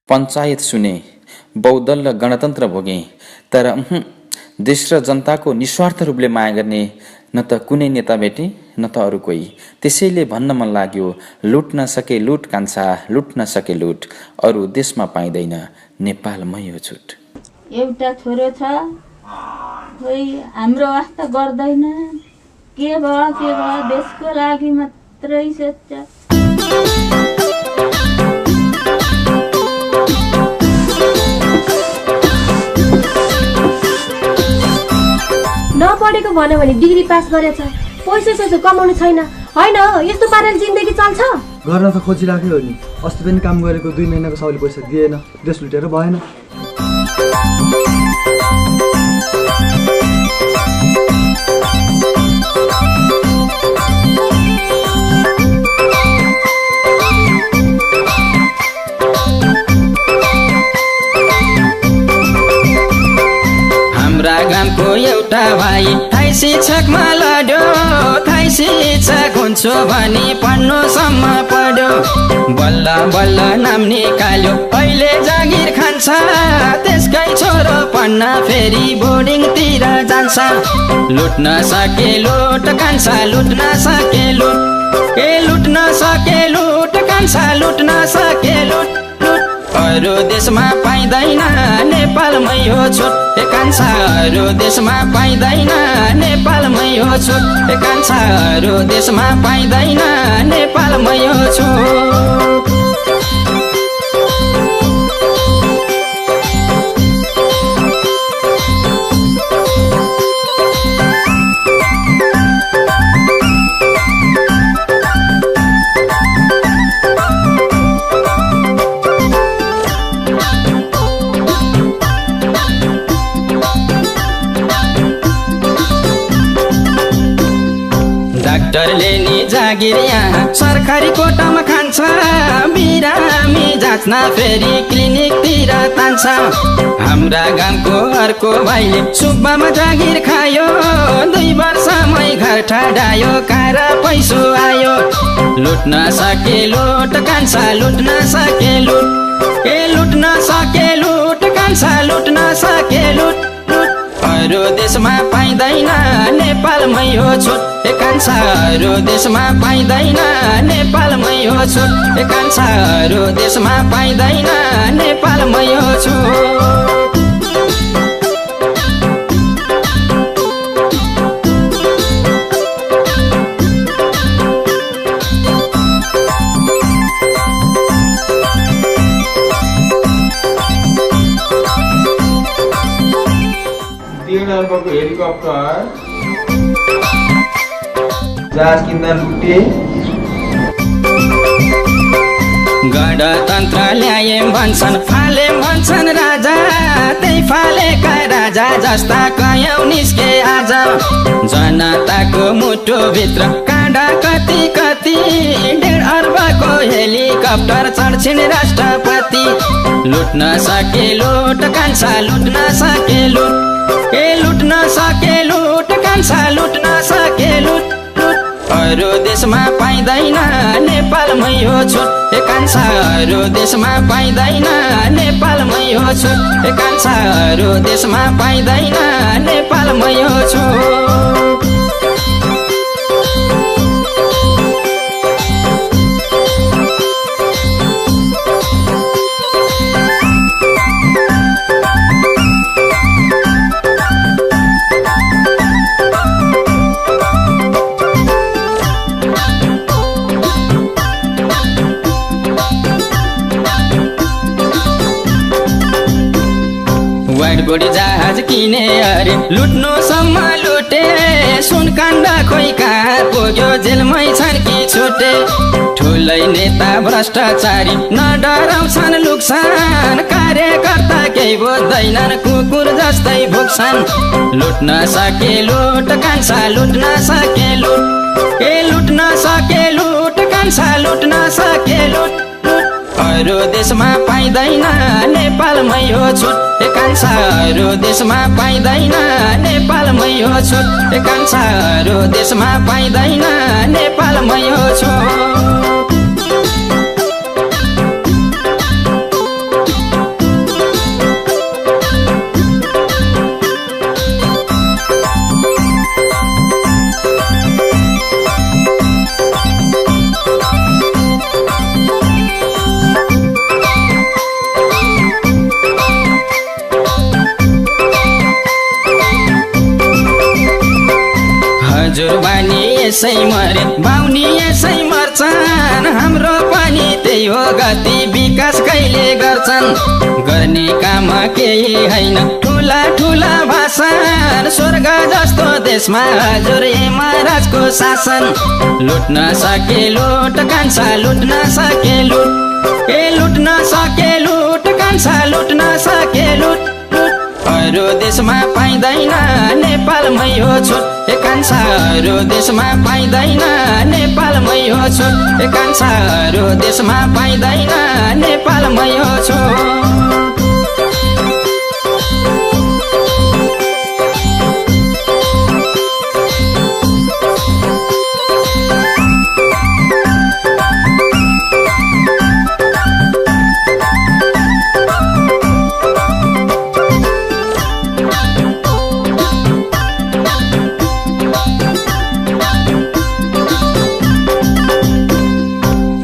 पञ्चायत सुने, बहुदल र गणतन्त्र भोगे, तर देश र जनताको निस्वार्थ रूपले माया गर्ने न त कुनै नेता भेटे न त अरू कोही। त्यसैले भन्न मन लाग्यो, लुट्न सके लुट कान्छा, लुट्न सके लुट, अरू देशमा पाइँदैन, नेपालमै हो छुट। एउटा छोरो छ, खोइ हाम्रो वास्ता गर्दैन, के भयो देशको लागि मात्रै सोच्छ। नपढेको भन्यो भने डिग्री पास गरेछ, पैसा कमाउनु छैन, होइन यस्तो पाराले जिन्दगी चल्छ? गर्न त खोजिराख्यो हो नि, अस्ति पनि काम गरेको 2 महिनाको साउले पैसा दिएन, देश लुटेर भएन। हाम्रा गाउँको एउटा भाइ थाई शिक्षकमा लड्यो, थाई शिक्षक हुन्छु भनी पढ्नुसम्म पढ्यो, बल्ल बल्ल नाम निकाल्यो, अहिले जागिर खान्छ, त्यसकै छोरो पढ्न फेरि बोर्डिङतिर जान्छ। लुट्न सके लुट कान्छा, लुट्न सके लुट, ए लुट्न सके लुट कान्छा, लुट्न सके लुट, अरू देशमा पाइँदैन, नेपालमै हो छुट, ए कान्छा अरू देशमा पाइँदैन, नेपालमै हो छुट, ए कान्छा अरू देशमा पाइँदैन, नेपालमै हो छुट। डाक्टरले नि जागिर यहाँ सरकारी कोटामा खान्छ, बिरामी जाँच्न फेरि क्लिनिकतिर तान्छ। हाम्रा गाउँको अर्को भाइले सुब्बामा जागिर खायो, 2 वर्षमै घर ठाडायो, कारा पैसो आयो। लुट्न सके लुट कान्छा, लुट्न सके लुट, ए लुट्न सके लुट कान्छा, लुट्न सके लुट, अरू देशमा पाइँदैन, नेपालमै हो छुट, ए कान्छा अरू देशमा पाइँदैन, नेपालमै हो छुट, ए कान्छा अरू देशमा पाइँदैन, नेपालमै हो छुट। हेलिकप्टर जहाज किन्दा लुटे, गणतन्त्र ल्याए भन्छन्, फाले भन्छन् राजा, त्यही फालेका राजा जस्ता कयौं निस्के आज। जनताको मुटुभित्र काँडा कति कति, 1.5 अर्बको हेलिकप्टर चढ्छिन् राष्ट्रपति। लुट्न सके लुट कान्छा, लुट्न सके लुट, ए लुट्न सके लुट कान्छा, लुट्न सके लुट, अरू देशमा पाइँदैन, नेपालमै हो छुट, ए कान्छा अरू देशमा पाइँदैन, नेपालमै हो छुट, ए कान्छा अरू देशमा पाइँदैन, नेपालमै हो छुट। बढी जहाज किने अरे लुट्नुसम्म लुटे, सुनकाण्ड खोइ कहाँ पुग्यो, जेलमै छन् कि छुटे। ठुलै नेता भ्रष्टाचारी नडराउँछन्, लुक्छन्, कार्यकर्ता केही बुझ्दैनन्, कुकुर जस्तै भुक्छन्। लुट्न सके लुट कान्छा, लुट्न सके लुट, ए लुट्न सके लुट कान्छा, लुट्न सके लुट, अरू देशमा पाइँदैन, नेपालमै हो छुट, ए कान्छा अरू देशमा पाइँदैन, नेपालमै हो छुट, ए कान्छा अरू देशमा पाइँदैन, नेपालमै हो छुट। हजुरबानी यसै मरे बाउनी यसै मर्छन् हाम्रो पनि त्यही हो गति विकास कहिले गर्छन् गर्ने काम केही हैन ठुला ठुला भाषण स्वर्ग जस्तो देशमा हजुर महाराजको शासन लुट्न सके लुट कान्छा लुट्न सके लुट लुट्न सके लुट कान्छा लुट्न सके लुट अरू देशमा पाइँदैन नेपालमै हो छुट कान्छा अरू देशमा पाइँदैन नेपालमै हो छुट कान्छा अरू देशमा पाइँदैन नेपालमै हो छुट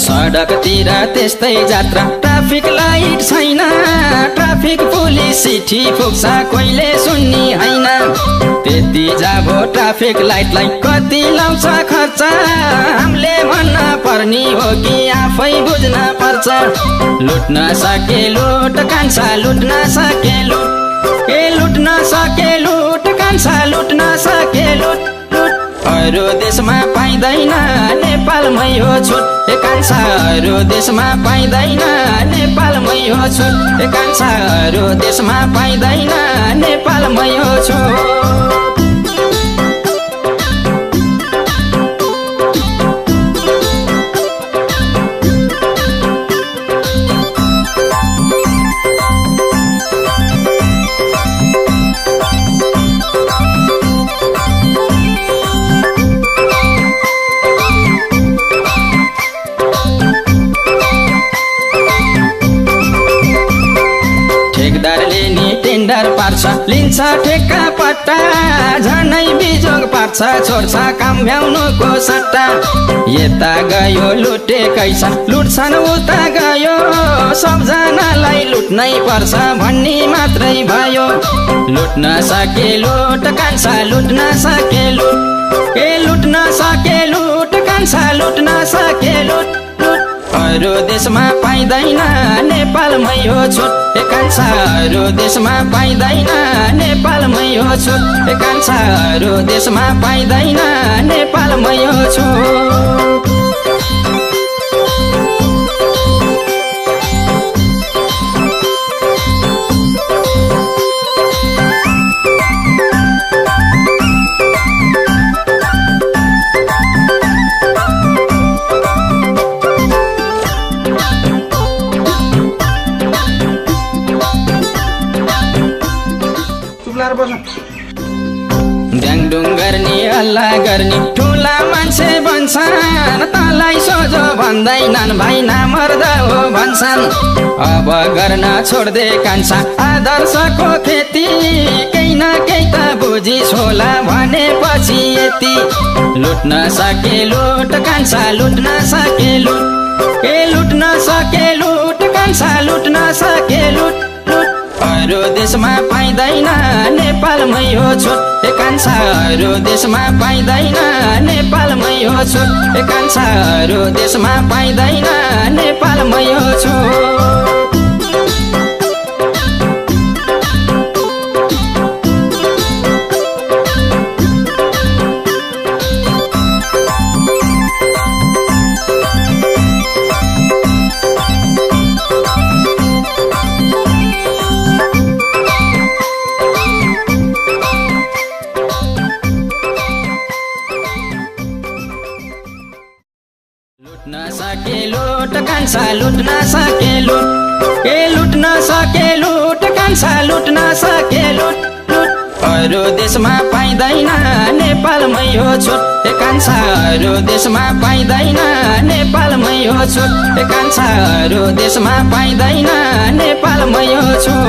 सडकतिर त्यस्तै जात्रा ट्राफिक लाइट छैन ट्राफिक पुलिस चिठी पुग्छ कहिले सुन्नी हैन त्यति जाबो ट्राफिक लाइटलाई कति लाउँछ खर्च हामीले भन्न पर्ने हो कि आफै बुझ्न पर्छ लुट्न सके लुट कान्छा लुट्न सके लुट लुट्न सके लुट कान्छा लुट्न सके लुट अरू देशमा पाइँदैन नेपालमै हो छुट कान्छा अरू देशमा पाइँदैन नेपालमै हो छुट कान्छा अरू देशमा पाइँदैन नेपालमै हो छुट ठेकदारले नि टेन्डर पार्छ लिन्छ ठेक्का पट्टा झनै बिजोग पार्छ छोड्छ काम भ्याउनुको सट्टा यता गयो लुटे कैसा लुट्छन् उता गयो सबजनालाई लुट्नै पर्छ भन्ने मात्रै भयो लुट्न सके लुट कान्छा लुट्न सके लुट लुट्न सके लुट कान्छा लुट्न सके लुट अरू देशमा पाइँदैन नेपालमै हो छुट कान्छा अरू देशमा पाइँदैन नेपालमै हो छुट कान्छा अरू देशमा पाइँदैन नेपालमै हो छुट ड्याङडुङ गर्ने हल्ला गर्ने ठुला मान्छे भन्छन् तँलाई सोझो भन्दैनन् भाइ नामर्दा हो भन्छन् अब गर्न छोड्दे कान्छा आदर्शको खेती केही न केही त बुझिस् होला भनेपछि यति लुट्न सके लुट कान्छा लुट्न सके लुट लुट्न सके लुट कान्छा लुट्न सके लुट अरू देशमा पाइँदैन नेपालमै हो छुट कान्छा अरू देशमा पाइँदैन नेपालमै हो छुट कान्छा अरू देशमा पाइँदैन नेपालमै हो छुट लुट्न सके लुट कान्छा लुट्न सके लुट लुट्न सके लुट कान्छा लुट्न सके लुट अरू देशमा पाइँदैन नेपालमै हो छुट कान्छा अरू देशमा पाइँदैन नेपालमै हो छुट कान्छा अरू देशमा पाइँदैन नेपालमै हो छुट